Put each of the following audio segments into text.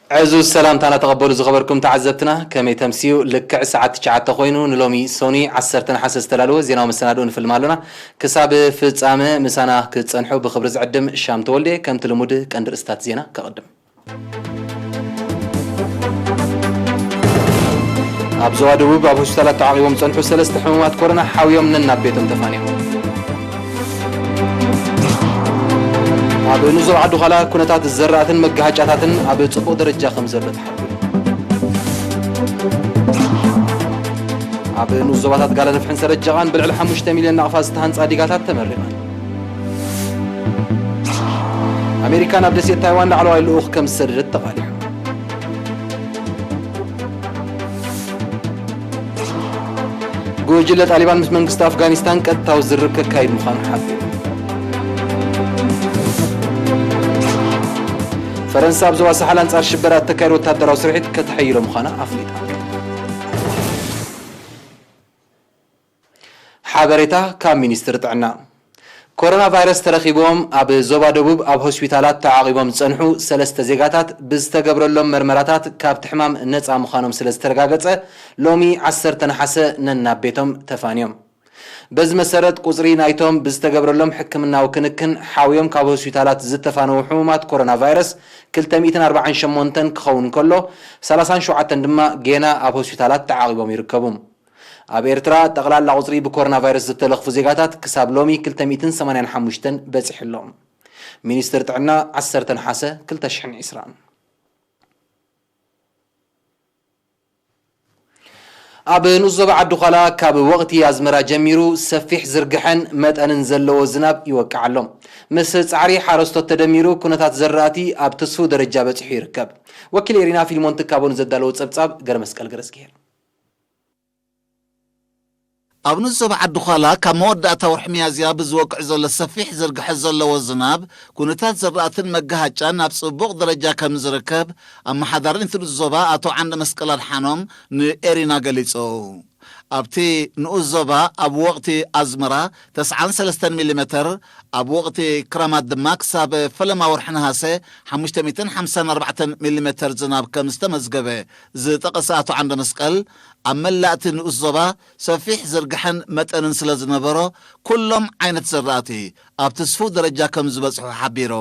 ዕዙዝ ሰላምታና ተቐበሉ ዝኸበርኩም ተዓዘብትና፣ ከመይ ተምስዩ? ልክዕ ሰዓት ትሽዓተ ኮይኑ ንሎሚ ሶኒ ዓሰርተ ነሓሰ ዝተዳለወ ዜናዊ መሰናድኦ ንፍልም ኣሎና። ክሳብ ፍጻመ ምሳና ክትጸንሑ ብኽብሪ ዝዕድም ሻም ተወልደ። ከምቲ ልሙድ ቀንዲ ርእስታት ዜና ከቕድም። ኣብ ዞባ ደቡብ ኣብ ሆስፒታላት ተዓቒቦም ዝጸንሑ ሰለስተ ሕሙማት ኮሮና ሓውዮም ነናብ ቤቶም ተፋንዮም። ኣብ ንዞባ ዓዲ ዃላ ኩነታት ዘራእትን መጋሃጫታትን ኣብ ጽቡቕ ደረጃ ከም ዘሎ ተሓቢሩ። ኣብ ንኡስ ዞባታት ጋላ ነፍሕን ሰረጀቓን ብልዕሊ ሓሙሽተ ሚልዮን ናቕፋ ዝተሃንጻ ዲጋታት ተመሪቐን። ኣሜሪካ ናብ ደሴት ታይዋን ላዕለዋይ ልኡኽ ከም ዝሰደደት ተቓሊሑ። ጉጅለ ጣሊባን ምስ መንግስቲ ኣፍጋኒስታን ቀጥታዊ ዝርርብ ከካይድ ምዃኑ ሓቢሩ። ፈረንሳ ኣብ ዞባ ሳሕል ኣንጻር ሽበራ እተካየድ ወታደራዊ ስርሒት ከተሐይሎ ምዃና ኣፍሊጣ። ሓበሬታ ካብ ሚኒስትሪ ጥዕና። ኮሮና ቫይረስ ተረኺብዎም ኣብ ዞባ ደቡብ ኣብ ሆስፒታላት ተዓቒቦም ዝጸንሑ ሰለስተ ዜጋታት ብዝተገብረሎም መርመራታት ካብቲ ሕማም ነጻ ምዃኖም ስለ ዝተረጋገጸ፣ ሎሚ ዓሰርተ ነሓሰ ነናብ ቤቶም ተፋንዮም። በዚ መሰረት፣ ቁጽሪ ናይቶም ብዝተገብረሎም ሕክምናዊ ክንክን ሓውዮም ካብ ሆስፒታላት ዝተፋነዉ ሕሙማት ኮሮና ቫይረስ ክልተ ሚእትን ኣርባዓን ሸሞንተን ክኸውን ከሎ፣ ሰላሳን ሸውዓተን ድማ ጌና ኣብ ሆስፒታላት ተዓቒቦም ይርከቡ። ኣብ ኤርትራ፣ ጠቕላላ ቁጽሪ ብኮሮና ቫይረስ ዝተለኽፉ ዜጋታት ክሳብ ሎሚ ክልተ ሚእትን ሰማንያን ሓሙሽተን በጺሑ ኣሎ። ሚኒስትሪ ጥዕና፣ ዓሰርተ ነሓሰ ክልተ ሽሕን ዕስራን። ኣብ ንኡስ ዞባ ዓዲ ዃላ ካብ ወቕቲ ኣዝመራ ጀሚሩ ሰፊሕ ዝርግሐን መጠንን ዘለዎ ዝናብ ይወቅዕ ኣሎ። ምስ ጻዕሪ ሓረስቶት ተደሚሩ ኩነታት ዘራእቲ ኣብ ትስፉው ደረጃ በጺሑ ይርከብ። ወኪል ኤሪና ፊልሞን ትካቦ ንዘዳለዎ ጸብጻብ ገረመስቀል ገረዝግሄር። ኣብ ንኡስ ዞባ ዓዲ ዃላ ካብ መወዳእታ ወርሒ ሚያዝያ ብዝወቅዕ ዘሎ ሰፊሕ ዝርግሐ ዘለዎ ዝናብ፣ ኩነታት ዘራእትን መጋሃጫን ናብ ጽቡቕ ደረጃ ከም ዝርከብ፣ ኣመሓዳሪ እቲ ንኡስ ዞባ ኣቶ ዓንደ መስቀል ኣድሓኖም ንኤሪና ገሊጹ። ኣብቲ ንኡስ ዞባ ኣብ ወቕቲ ኣዝመራ ተስዓን ሰለስተን ሚሊሜተር፣ ኣብ ወቕቲ ክረማት ድማ ክሳብ ፈለማ ወርሒ ነሃሰ ሓሙሽተ ሚእትን ሓምሳን ኣርባዕተን ሚሊሜተር ዝናብ ከም ዝተመዝገበ ዝጠቐሰ ኣቶ ዓንደ መስቀል፣ ኣብ መላእ እቲ ንኡስ ዞባ ሰፊሕ ዝርግሐን መጠንን ስለ ዝነበሮ፣ ኩሎም ዓይነት ዘራእቲ ኣብ ትስፉው ደረጃ ከም ዝበጽሑ ሓቢሩ።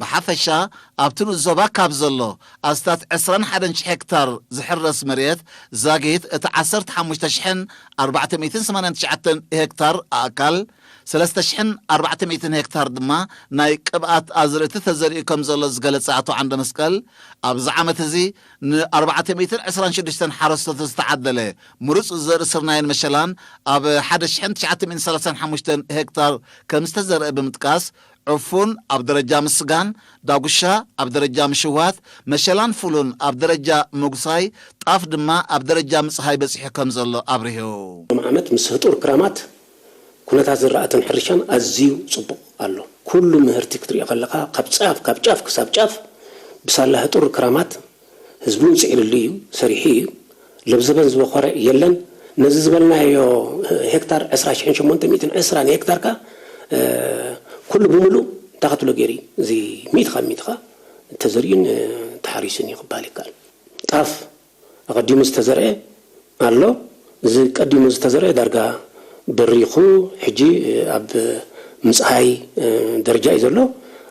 ብሓፈሻ፣ ኣብቲ ንኡስ ዞባ ካብ ዘሎ ኣስታት ዕስራን ሓደን ሽሕ ሄክታር ዝሕረስ መሬት ዛጊት፣ እቲ ዓሰርተ ሓሙሽተ ሽሕን ኣርባዕተ ሚእትን ሰማንያን ትሽዓተን ሄክታር ኣእካል፣ ሰለስተ ሽሕን ኣርባዕተ ሚእትን ሄክታር ድማ ናይ ቅብኣት ኣዝርእቲ ተዘሪኡ ከም ዘሎ ዝገለጸ ኣቶ ዓንደ መስቀል፣ ኣብዚ ዓመት እዚ ን ኣርባዕተ ሚእትን ዕስራን ሽዱሽተን ሓረስቶት ዝተዓደለ ምሩጽ ዘርኢ ስርናይን መሸላን ኣብ ሓደ ሽሕን ትሽዓተ ሚእትን ሰላሳን ሓሙሽተን ሄክታር ከም ዝተዘርአ ብምጥቃስ፣ ዕፉን ኣብ ደረጃ ምስጋን፣ ዳጉሻ ኣብ ደረጃ ምሽዋት፣ መሸላን ፉልን ኣብ ደረጃ ምጉሳይ፣ ጣፍ ድማ ኣብ ደረጃ ምጽሃይ በጺሑ ከም ዘሎ ኣብሪሁ። ሎም ዓመት ምስ ህጡር ክራማት ኩነታት ዝራእትን ሕርሻን ኣዝዩ ጽቡቕ ኣሎ። ኩሉ ምህርቲ ክትሪኦ ከለኻ፣ ካብ ጫፍ፣ ካብ ጫፍ ክሳብ ጫፍ ብሳላ ህጡር ክራማት ህዝቢ ውፅእ ኢልሉ እዩ፣ ሰሪሑ እዩ። ለብዘበን ዝበኾረ የለን። ነዚ ዝበልናዮ ሄክታር ዕስራ ሽሕን ሸሞንተ ሚእትን ዕስራ ንሄክታር ከኣ፣ እ፣ ኩሉ ብምሉእ እንታይ ክትብሎ ገይሩ እዩ? እዚ ሚእቲ ካብ ሚእቲ ከኣ ተዘሪኡን፣ እ፣ ተሓሪሱን እዩ ክበሃል ይከኣል። ጣፍ ኣቐዲሙ ዝተዘርአ ኣሎ። እዚ ቀዲሙ ዝተዘርአ ዳርጋ በሪኹ፣ ሕጂ ኣብ ምጽሃይ ደረጃ እዩ ዘሎ።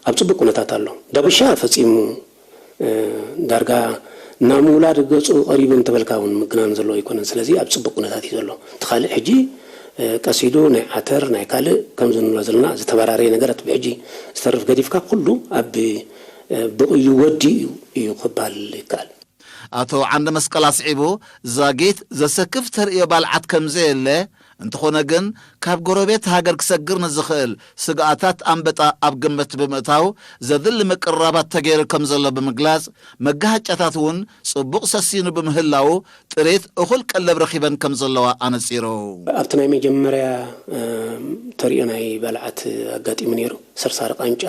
ኣብ ጽቡቕ ኩነታት ኣሎ። ዳጉሻ ፈጺሙ፣ ዳርጋ ናብ ምውላድ ገጹ ቀሪቡ እንተበልካ እውን ምግናን ዘለዎ ኣይኮነን። ስለዚ ኣብ ጽቡቕ ኩነታት እዩ ዘሎ። እቲ ካልእ ሕጂ ቀስ ኢሉ ናይ ዓተር፣ ናይ ካልእ ከምዚ ንብሎ ዘለና ዝተበራረየ ነገራት ብሕጂ ዝተርፍ ገዲፍካ ኩሉ ኣብ ብቕዩ ወዲኡ እዩ ክባል ይከኣል። ኣቶ ዓንደ መስቀል ኣስዒቡ፣ ዛጊት ዘሰክፍ ተርእዮ ባልዓት ከም ዘየለ፣ እንተኾነ ግን ካብ ጎረቤት ሃገር ክሰግር ንዝኽእል ስግኣታት ኣንበጣ ኣብ ግምት ብምእታው ዘድሊ ምቅርራባት ተገይሩ ከም ዘሎ ብምግላጽ፣ መጋሃጫታት እውን ጽቡቕ ሰሲኑ ብምህላዉ ጥሪት እኹል ቀለብ ረኺበን ከም ዘለዋ ኣነጺሩ። ኣብቲ ናይ መጀመርያ፣ እ፣ ተርእዮ ናይ ባልዓት ኣጋጢሙ ነይሩ። ሰርሳሪ ቃንጫ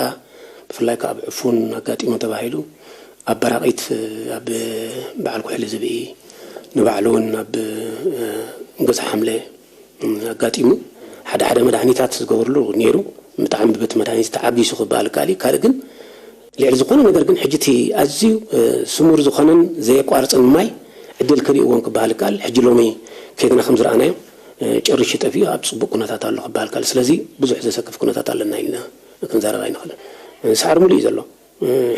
ብፍላይ ከኣ ኣብ ዕፉን ኣጋጢሙ ተባሂሉ። ኣብ በራቒት፣ ኣብ በዓል ኩሕሊ ዝብኢ፣ ንባዕሉ እውን ኣብ፣ እ፣ ገዛ ሓምለ፣ እ፣ ኣጋጢሙ። ሓደ ሓደ መድሃኒታት ዝገበርሉ ነይሩ። ብጣዕሚ በቲ መድሃኒት ተዓጊሱ ክበሃል ይከኣል እዩ። ካልእ ግን ልዕሊ ዝኾነ ነገር ግን ሕጂ እቲ ኣዝዩ ስሙር ዝኾነን ዘየቋርፅን ማይ ዕድል ክርእይዎም ክበሃል ይከኣል። ሕጂ ሎሚ ከይድና ከም ዝረኣናዮ ጨርሹ ጠፊኡ ኣብ ፅቡቕ ኩነታት ኣሎ ክበሃል ይከኣል። ስለዚ ብዙሕ ዘሰክፍ ኩነታት ኣለና ኢልና ክንዛረብ ኣይንኽእልን። ሳዕሪ ሙሉእ እዩ ዘሎ።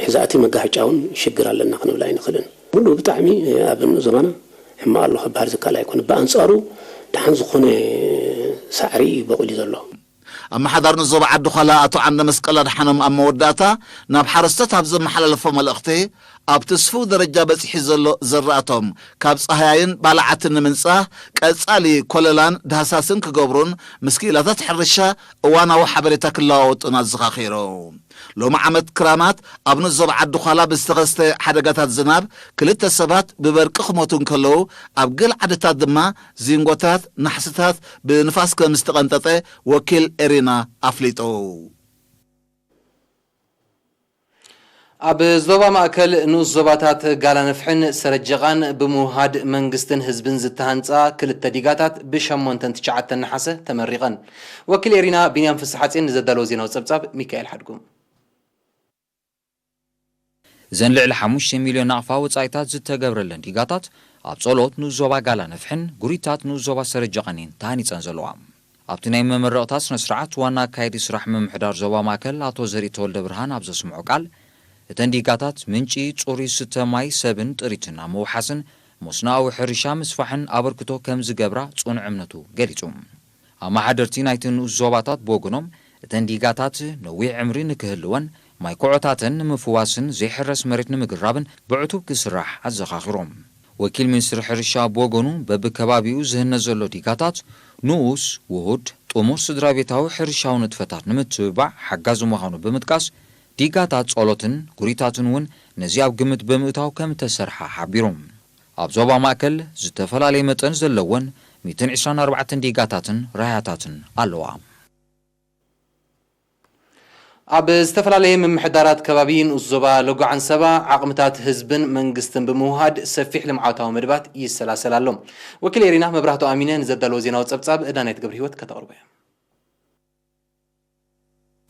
ሕዛእቲ መጋሃጫ እውን ሽግር ኣለና ክንብል ኣይንኽእልን። ሙሉእ ብጣዕሚ ኣብ ዞባና ሕማቕ ኣሎ ክበሃል ዝከኣል ኣይኮነ። ብኣንፃሩ ደሓን ዝኾነ ሳዕሪ እዩ በቑሉ ዘሎ። ኣመሓዳሪ ንዞባ ዓዲ ዃላ ኣቶ ዓንደ መስቀል ኣድሓኖም ኣብ መወዳእታ ናብ ሓረስቶት ኣብ ዘመሓላለፎ መልእኽቲ፣ ኣብቲ ስፉው ደረጃ በጺሑ ዘሎ ዘራእቶም ካብ ጻህያይን ባልዓትን ንምንጻህ ቀጻሊ ኮለላን ዳህሳስን ክገብሩን ምስ ክኢላታት ሕርሻ እዋናዊ ሓበሬታ ክለዋወጡን ኣዘኻኺሩ። ሎሚ ዓመት ክራማት ኣብ ንዞባ ዓዲ ዃላ ብዝተኸስተ ሓደጋታት ዝናብ ክልተ ሰባት ብበርቂ ክሞቱ እንከለዉ፣ ኣብ ገለ ዓድታት ድማ ዚንጎታት፣ ናሕስታት ብንፋስ ከም ዝተቐንጠጠ ወኪል ኤሪና ኣፍሊጡ። ኣብ ዞባ ማእከል ንኡስ ዞባታት ጋላነፍሕን ሰረጀቓን ብምውሃድ መንግስትን ህዝብን ዝተሃንጻ ክልተ ዲጋታት ብሸሞንተን ትሽዓተን ነሓሰ ተመሪቐን። ወኪል ኤሪና ቢንያም ፍስሓጼን ንዘዳለዎ ዜናዊ ጸብጻብ ሚካኤል ሓድጉ። እዘን ልዕሊ ሓሙሽተ ሚልዮን ናቕፋ ወጻኢታት ዝተገብረለን ዲጋታት ኣብ ጸሎት ንኡስ ዞባ ጋላነፍሕን ጉሪታት ንኡስ ዞባ ሰረጀቓን እየን ተሃኒጸን ዘለዋ። ኣብቲ ናይ መመረቕታ ስነ ስርዓት ዋና ኣካያዲ ስራሕ ምምሕዳር ዞባ ማእከል ኣቶ ዘርኢ ተወልደ ብርሃን ኣብ ዘስምዖ ቃል፣ እተን ዲጋታት ምንጪ ጽሩይ ዝስተ ማይ ሰብን ጥሪትን ኣብ ምውሓስን መስኖኣዊ ሕርሻ ምስፋሕን ኣበርክቶ ከም ዝገብራ ጽኑዕ እምነቱ ገሊጹ። ኣመሓደርቲ ናይተን ንኡስ ዞባታት ብወገኖም፣ እተን ዲጋታት ነዊሕ ዕምሪ ንክህልወን ማይ ኮዖታተን ንምፍዋስን ዘይሕረስ መሬት ንምግራብን ብዕቱብ ክስራሕ ኣዘኻኺሮም። ወኪል ሚኒስትሪ ሕርሻ ብወገኑ፣ በብከባቢኡ ዝህነጽ ዘሎ ዲጋታት ንኡስ፣ ውሁድ፣ ጥሙር ስድራቤታዊ ሕርሻዊ ንጥፈታት ንምትብባዕ ሓጋዚ ምዃኑ ብምጥቃስ፣ ዲጋታት ጸሎትን ጉሪታትን እውን ነዚ ኣብ ግምት ብምእታው ከም እተሰርሓ ሓቢሩ። ኣብ ዞባ ማእከል ዝተፈላለየ መጠን ዘለወን ሚእትን ዕስራን ኣርባዕተን ዲጋታትን ራህያታትን ኣለዋ። ኣብ ዝተፈላለየ ምምሕዳራት ከባቢ ንኡስ ዞባ ሎጎ ዓንሰባ ዓቕምታት ህዝብን መንግስትን ብምውሃድ ሰፊሕ ልምዓታዊ መደባት ይሰላሰል ኣሎ። ወኪል ኤሪና መብራህቱ ኣሚነ ንዘዳለዎ ዜናዊ ጸብጻብ ዳናይት ገብረህይወት ከተቕርቦ እያ።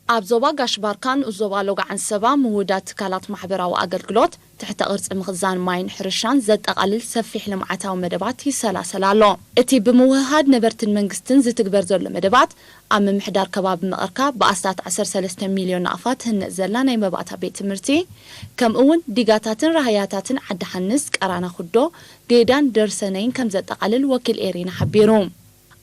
ኣብ ዞባ ጋሽ ባርካ ንኡስ ዞባ ሎጎ ዓንሰባ ምውህዳት ትካላት ማሕበራዊ ኣገልግሎት፣ ትሕተ ቅርጺ ምኽዛን ማይን ሕርሻን ዘጠቓልል ሰፊሕ ልምዓታዊ መደባት ይሰላሰል ኣሎ። እቲ ብምውህሃድ ነበርትን መንግስትን ዝትግበር ዘሎ መደባት፣ ኣብ ምምሕዳር ከባቢ መቐርካ ብኣስታት ዓሰርተ ሰለስተ ሚልዮን ናቕፋ ትህነጽ ዘላ ናይ መባእታ ቤት ትምህርቲ፣ ከምኡ እውን ዲጋታትን ራህያታትን ዓዲ ሓንስ፣ ቀራና ኩዶ፣ ጌዳን ደርሰነይን ከም ዘጠቓልል ወኪል ኤሪና ሓቢሩ።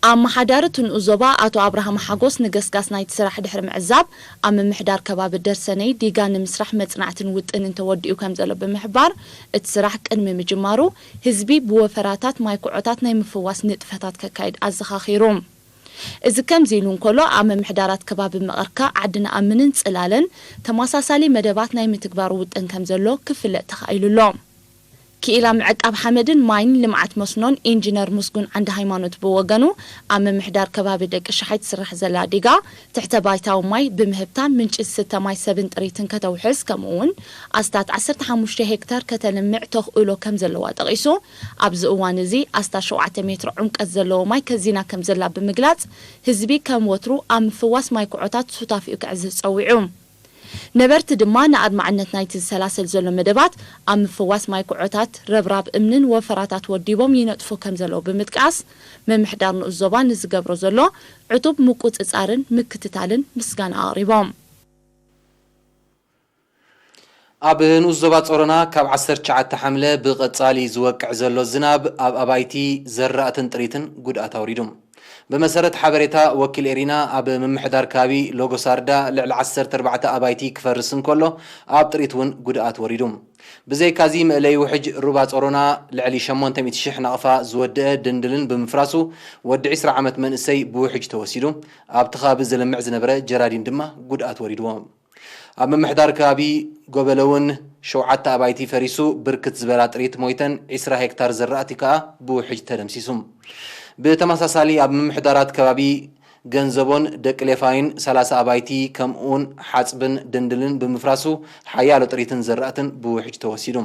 ኣመሓዳሪ እቲ ንኡስ ዞባ ኣቶ ኣብርሃም ሓጎስ ንገስጋስ ናይቲ ስራሕ ድሕሪ ምዕዛብ፣ ኣብ ምምሕዳር ከባቢ ደርሰነይ ዲጋ ንምስራሕ መጽናዕትን ውጥንን ተወዲኡ ከም ዘሎ ብምሕባር፣ እቲ ስራሕ ቅድሚ ምጅማሩ ህዝቢ ብወፈራታት ማይ ኩዖታት ናይ ምፍዋስ ንጥፈታት ከካይድ ኣዘኻኺሩ። እዚ ከምዚ ኢሉ እንከሎ፣ ኣብ ምምሕዳራት ከባቢ መቐርካ፣ ዓዲ ነኣምንን ጽላለን ተመሳሳሊ መደባት ናይ ምትግባር ውጥን ከም ዘሎ ክፍለጥ ተኻኢሉ ኣሎ። ክኢላ ምዕቃብ ሓመድን ማይን ልምዓት መስኖን ኢንጂነር ምስጉን ዓንደሃይማኖት ብወገኑ፣ ኣብ ምምሕዳር ከባቢ ደቂ ሸሓይ ትስራሕ ዘላ ዲጋ ትሕተ ባይታዊ ማይ ብምህብታ ምንጪ ዝስተ ማይ ሰብን ጥሪትን ከተውሕስ፣ ከምኡ እውን ኣስታት ዓሰርተ ሓሙሽተ ሄክታር ከተልምዕ ተኽእሎ ከም ዘለዋ ጠቒሱ፣ ኣብዚ እዋን እዚ ኣስታት ሸውዓተ ሜትሮ ዕምቀት ዘለዎ ማይ ከዚና ከም ዘላ ብምግላጽ፣ ህዝቢ ከም ወትሩ ኣብ ምፍዋስ ማይ ኩዖታት ሱታፌኡ ከዕዝዝ ጸዊዑ። ነበርቲ ድማ ንኣድማዕነት ናይቲ ዝሰላሰል ዘሎ መደባት ኣብ ምፍዋስ ማይ ኩዖታት፣ ረብራብ እምንን ወፈራታት ወዲቦም ይነጥፉ ከም ዘለዉ ብምጥቃስ፣ ምምሕዳር ንኡስ ዞባ ንዝገብሮ ዘሎ ዕቱብ ምቁጽጻርን ምክትታልን ምስጋና ኣቕሪቦም። ኣብ ንኡስ ዞባ ጾሮና ካብ ዓሰርተ ትሽዓተ ሓምለ ብቐጻሊ ዝወቅዕ ዘሎ ዝናብ ኣብ ኣባይቲ፣ ዘራእትን ጥሪትን ጉድኣት ኣውሪዱ። ብመሰረት ሓበሬታ ወኪል ኤሪና፣ ኣብ ምምሕዳር ከባቢ ሎጎሳርዳ ልዕሊ ዓሰርተ ኣርባዕተ ኣባይቲ ክፈርስ እንከሎ፣ ኣብ ጥሪት እውን ጉድኣት ወሪዱ። ብዘይካዚ መእለዪ ውሕጅ ሩባ ጾሮና ልዕሊ ሸሞንተ ሚእቲ ሽሕ ናቕፋ ዝወደአ ድንድልን ብምፍራሱ፣ ወዲ ዕስራ ዓመት መንእሰይ ብውሕጅ ተወሲዱ። ኣብቲ ከባቢ ዝለምዕ ዝነበረ ጀራዲን ድማ ጉድኣት ወሪድዎ። ኣብ ምምሕዳር ከባቢ ጎበለ እውን ሸውዓተ ኣባይቲ ፈሪሱ፣ ብርክት ዝበላ ጥሪት ሞይተን፣ ዕስራ ሄክታር ዘራእቲ ከኣ ብውሕጅ ተደምሲሱ። ብተመሳሳሊ ኣብ ምምሕዳራት ከባቢ ገንዘቦን ደቂ ሌፋይን ሰላሳ ኣባይቲ ከምኡውን ሓጽብን ድንድልን ብምፍራሱ ሓያሎ ጥሪትን ዘራእትን ብውሕጅ ተወሲዱ።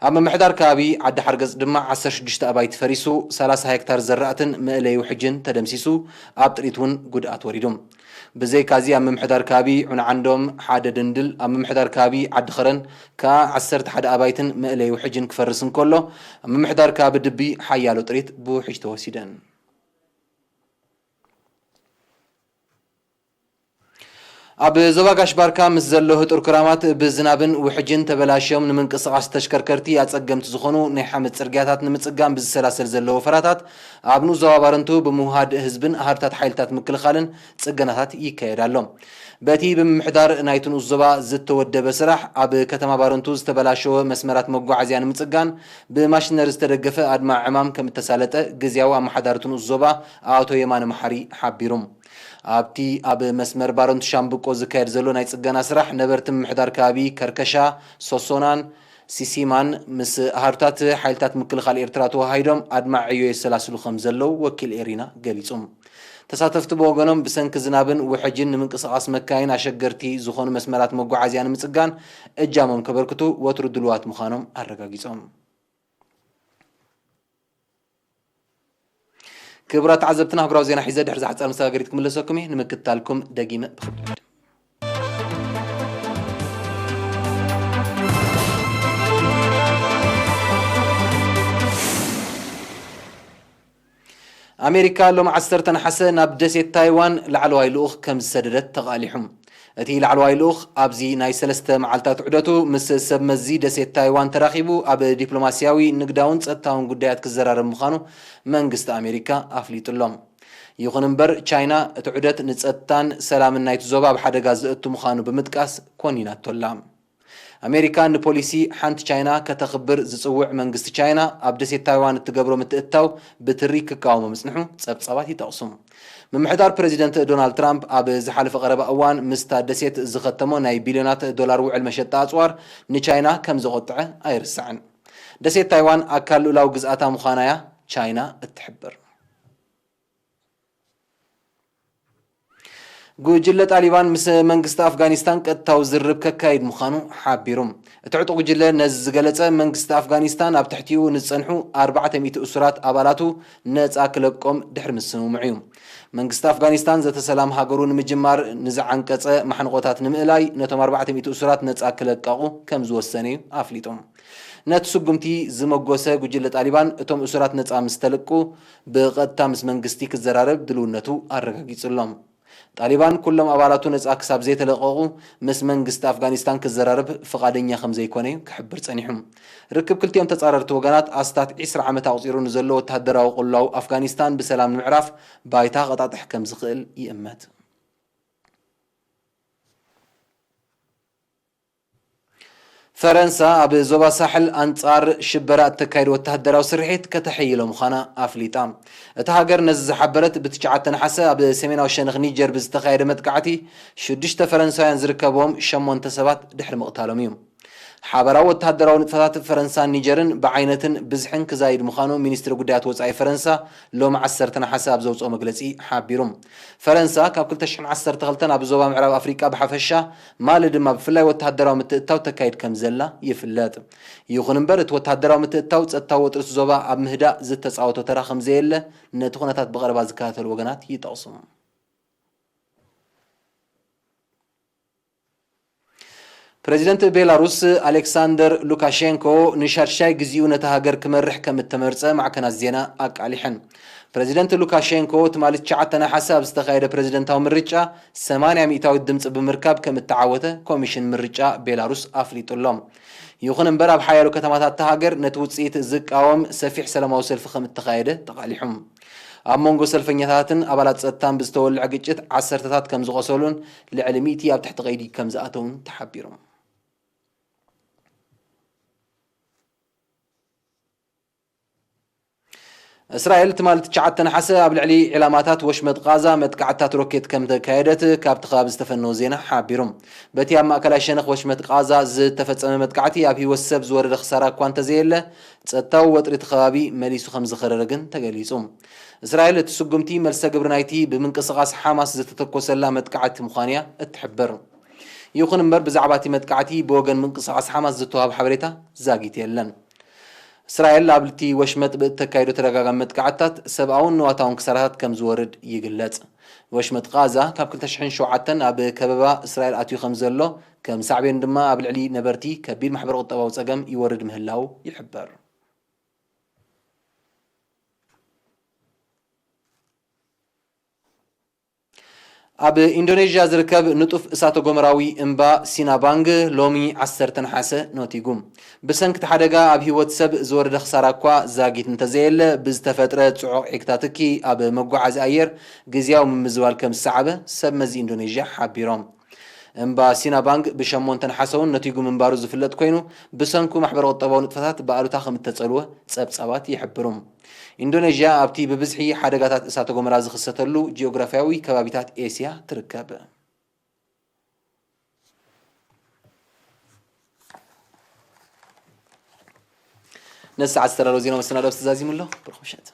ኣብ ምምሕዳር ከባቢ ዓዲ ሓርገጽ ድማ ዓሰርተ ሽዱሽተ ኣባይቲ ፈሪሱ፣ ሰላሳ ሄክታር ዘራእትን መእለይ ውሕጅን ተደምሲሱ፣ ኣብ ጥሪት እውን ጉድኣት ወሪዱ። ብዘይካዚ ኣብ ምምሕዳር ከባቢ ዑንዓንዶም ሓደ ድንድል፣ ኣብ ምምሕዳር ከባቢ ዓዲ ኸረን ከኣ ዓሰርተ ሓደ ኣባይትን መእለይ ውሕጅን ክፈርስ እንከሎ፣ ኣብ ምምሕዳር ከባቢ ድቢ ሓያሎ ጥሪት ብውሕጅ ተወሲደን። ኣብ ዞባ ጋሽ ባርካ ምስ ዘሎ ህጡር ክራማት ብዝናብን ውሕጅን ተበላሽዮም ንምንቅስቓስ ተሽከርከርቲ ኣጸገምቲ ዝኾኑ ናይ ሓመድ ጽርግያታት ንምጽጋን ብዝሰላሰል ዘሎ ወፈራታት ኣብ ንኡስ ዞባ ባረንቱ ብምውሃድ ህዝብን ኣሃዱታት ሓይልታት ምክልኻልን ጽገናታት ይካየድ ኣሎ። በቲ ብምምሕዳር ናይቲ ንኡስ ዞባ ዝተወደበ ስራሕ ኣብ ከተማ ባረንቱ ዝተበላሸወ መስመራት መጓዓዝያ ንምጽጋን ብማሽነሪ ዝተደገፈ ኣድማ ዕማም ከም እተሳለጠ ግዝያዊ ኣመሓዳሪ እቲ ንኡስ ዞባ ኣቶ የማነ መሓሪ ሓቢሩ። ኣብቲ ኣብ መስመር ባረንቱ ሻምብቆ ዝካየድ ዘሎ ናይ ጽገና ስራሕ ነበርቲ ምምሕዳር ከባቢ ከርከሻ፣ ሶሶናን ሲሲማን ምስ ኣሃዱታት ሓይልታት ምክልኻል ኤርትራ ተወሃሂዶም ኣድማዕ ዕዮ የሰላስሉ ከም ዘለዉ ወኪል ኤሪና ገሊጹ። ተሳተፍቲ ብወገኖም ብሰንኪ ዝናብን ውሕጅን ንምንቅስቓስ መካይን ኣሸገርቲ ዝኾኑ መስመራት መጓዓዝያ ንምጽጋን እጃሞም ከበርክቱ ወትሩ ድሉዋት ምዃኖም ኣረጋጊጾም። ክቡራት ተዓዘብትና፣ ኣህጉራዊ ዜና ሒዘ ድሕሪ ዝሓጸረ መሰጋገሪት ክምለሰኩም እየ። ንምክትታልኩም ደጊመ ብኽብሪ። ኣሜሪካ ሎም ዓሰርተ ነሓሰ ናብ ደሴት ታይዋን ላዕለዋይ ልኡኽ ከም ዝሰደደት ተቓሊሑ። እቲ ላዕለዋይ ልኡኽ ኣብዚ ናይ ሰለስተ መዓልታት ዑደቱ ምስ ሰብ መዚ ደሴት ታይዋን ተራኺቡ ኣብ ዲፕሎማስያዊ፣ ንግዳውን ጸጥታውን ጉዳያት ክዘራረብ ምዃኑ መንግስቲ ኣሜሪካ ኣፍሊጡ ኣሎ። ይኹን እምበር፣ ቻይና እቲ ዑደት ንጸጥታን ሰላምን ናይቲ ዞባ ኣብ ሓደጋ ዘእቱ ምዃኑ ብምጥቃስ ኮኒናቶ ኣላ። ኣሜሪካ ንፖሊሲ ሓንቲ ቻይና ከተኽብር ዝጽውዕ መንግስቲ ቻይና፣ ኣብ ደሴት ታይዋን እትገብሮ ምትእትታው ብትሪ ክቃወሞ ምጽንሑ ጸብጻባት ይጠቕሱ። ምምሕዳር ፕረዚደንት ዶናልድ ትራምፕ ኣብ ዝሓለፈ ቀረባ እዋን ምስታ ደሴት ዝኸተሞ ናይ ቢልዮናት ዶላር ውዕል መሸጣ ኣጽዋር ንቻይና ከም ዘቖጥዐ ኣይርሳዕን። ደሴት ታይዋን ኣካል ልኡላዊ ግዝኣታ ምዃና'ያ ቻይና እትሕብር። ጉጅለ ጣሊባን ምስ መንግስቲ ኣፍጋኒስታን ቀጥታዊ ዝርርብ ከካይድ ምዃኑ ሓቢሩ። እቲ ዕጡቕ ጉጅለ ነዚ ዝገለጸ፣ መንግስቲ ኣፍጋኒስታን ኣብ ትሕቲኡ ንዝጸንሑ ኣርባዕተ ሚእቲ እሱራት ኣባላቱ ነጻ ክለቆም ድሕሪ ምስምምዑ እዩ። መንግስቲ ኣፍጋኒስታን ዘተ ሰላም ሃገሩ ንምጅማር ንዝዓንቀጸ ማሕንቖታት ንምእላይ፣ ነቶም ኣርባዕተ ሚእቲ እሱራት ነጻ ክለቀቑ ከም ዝወሰነ እዩ ኣፍሊጡ። ነቲ ስጉምቲ ዝመጎሰ ጉጅለ ጣሊባን፣ እቶም እሱራት ነጻ ምስ ተለቁ፣ ብቐጥታ ምስ መንግስቲ ክዘራረብ ድልውነቱ ኣረጋጊጹ ኣሎ። ጣሊባን ኩሎም ኣባላቱ ነጻ ክሳብ ዘይተለቐቑ፣ ምስ መንግስቲ ኣፍጋኒስታን ክዘራረብ ፍቓደኛ ከም ዘይኮነ እዩ ክሕብር ጸኒሑ። ርክብ ክልቲኦም ተጻረርቲ ወገናት ኣስታት ዕስራ ዓመት ኣቑጺሩ ንዘሎ ወተሃደራዊ ቅልውላው ኣፍጋኒስታን ብሰላም ንምዕራፍ ባይታ ከጣጥሕ ከም ዝኽእል ይእመት። ፈረንሳ ኣብ ዞባ ሳሕል ኣንጻር ሽበራ እተካይድ ወተሃደራዊ ስርሒት ከተሐይሎ ምዃና ኣፍሊጣ። እታ ሃገር ነዚ ዝሓበረት ብትሽዓተ ነሓሰ ኣብ ሰሜናዊ ሸነኽ ኒጀር ብዝተኻየደ መጥቃዕቲ ሽዱሽተ ፈረንሳውያን ዝርከብዎም ሸሞንተ ሰባት ድሕሪ ምቕታሎም እዩ። ሓበራዊ ወተሃደራዊ ንጥፈታት ፈረንሳን ኒጀርን ብዓይነትን ብዝሕን ክዛይድ ምዃኑ ሚኒስትሪ ጉዳያት ወጻኢ ፈረንሳ ሎሚ ዓሰርተ ነሓሰ ኣብ ዘውጽኦ መግለጺ ሓቢሩ። ፈረንሳ ካብ ክልተ ሽሕን ዓሰርተ ክልተን ኣብ ዞባ ምዕራብ ኣፍሪቃ ብሓፈሻ ማሊ ድማ ብፍላይ ወተሃደራዊ ምትእትታው ተካይድ ከም ዘላ ይፍለጥ። ይኹን እምበር፣ እቲ ወተሃደራዊ ምትእትታው ጸጥታዊ ወጥሪ እቲ ዞባ ኣብ ምህዳእ ዝተጻወቶ ተራ ከም ዘየለ ነቲ ኩነታት ብቐረባ ዝከታተሉ ወገናት ይጠቕሱ። ፕረዚደንት ቤላሩስ ኣሌክሳንደር ሉካሼንኮ ንሻድሻይ ግዜኡ ነታ ሃገር ክመርሕ ከም እተመርጸ ማዕከናት ዜና ኣቃሊሐን። ፕረዚደንት ሉካሼንኮ ትማሊ ትሽዓተ ነሓሰ ኣብ ዝተኻየደ ፕረዚደንታዊ ምርጫ ሰማንያ ሚእታዊት ድምጺ ብምርካብ ከም እተዓወተ ኮሚሽን ምርጫ ቤላሩስ ኣፍሊጡ ኣሎ። ይኹን እምበር፣ ኣብ ሓያሎ ከተማታት እታ ሃገር ነቲ ውጽኢት ዝቃወም ሰፊሕ ሰላማዊ ሰልፊ ከም እተኻየደ ተቓሊሑ። ኣብ መንጎ ሰልፈኛታትን ኣባላት ጸጥታን ብዝተወልዐ ግጭት ዓሰርተታት ከም ዝቖሰሉን ልዕሊ ሚእቲ ኣብ ትሕቲ ቀይዲ ከም ዝኣተዉን ተሓቢሩ። እስራኤል ትማሊ ትሽዓተ ነሓሰ ኣብ ልዕሊ ዒላማታት ወሽመጥ ቃዛ መጥቃዕትታት ሮኬት ከም ተካየደት ካብቲ ከባቢ ዝተፈነወ ዜና ሓቢሩ። በቲ ኣብ ማእከላይ ሸነኽ ወሽመጥ ቃዛ ዝተፈጸመ መጥቃዕቲ ኣብ ህይወት ሰብ ዝወረደ ክሳራ እኳ እንተዘየለ፣ ጸጥታዊ ወጥሪ እቲ ከባቢ መሊሱ ከም ዝኸረረ ግን ተገሊጹ። እስራኤል እቲ ስጉምቲ መልሰ ግብሪ ናይቲ ብምንቅስቓስ ሓማስ ዝተተኮሰላ መጥቃዕቲ ምዃኑ እያ እትሕብር። ይኹን እምበር ብዛዕባ እቲ መጥቃዕቲ ብወገን ምንቅስቓስ ሓማስ ዝተዋህበ ሓበሬታ ዛጊት የለን። እስራኤል ኣብቲ ወሽመጥ ብእተካይዶ ተደጋጋሚ መጥቃዕትታት ሰብኣውን ንዋታውን ክሳራታት ከም ዝወርድ ይግለጽ። ወሽመጥ ቃዛ ካብ ክልተ ሽሕን ሸውዓተን ኣብ ከበባ እስራኤል ኣትዩ ከም ዘሎ፣ ከም ሳዕቤን ድማ ኣብ ልዕሊ ነበርቲ ከቢድ ማሕበረ ቁጠባዊ ጸገም ይወርድ ምህላው ይሕበር። ኣብ ኢንዶኔዥያ ዝርከብ ንጡፍ እሳተ ጎመራዊ እምባ ሲናባንግ ሎሚ ዓሰርተ ነሓሰ ነቲጉ። ብሰንኪ እቲ ሓደጋ ኣብ ህይወት ሰብ ዝወረደ ክሳራ እኳ ዛጊት እንተዘየለ፣ ብዝተፈጥረ ጽዑቕ ዒግታ ትኪ ኣብ መጓዓዚ ኣየር ግዝያዊ ምምዝባል ከም ዝሰዓበ ሰብ መዚ ኢንዶኔዥያ ሓቢሮም። እምባ ሲናባንግ ብሸሞንተ ነሓሰ እውን ነቲጉ ምንባሩ ዝፍለጥ ኮይኑ፣ ብሰንኩ ማሕበረ ቁጠባዊ ንጥፈታት ብኣሉታ ከም እተጸልወ ጸብጻባት ይሕብሩ። ኢንዶኔዥያ ኣብቲ ብብዝሒ ሓደጋታት እሳተ ጎመራ ዝኽሰተሉ ጂኦግራፍያዊ ከባቢታት ኤስያ ትርከብ። ነዚ ሰዓት ዝተዳለወ ዜና መሰናዶ ኣብዚ ተዛዚሙ ኣሎ። ብሩኽ ምሸት።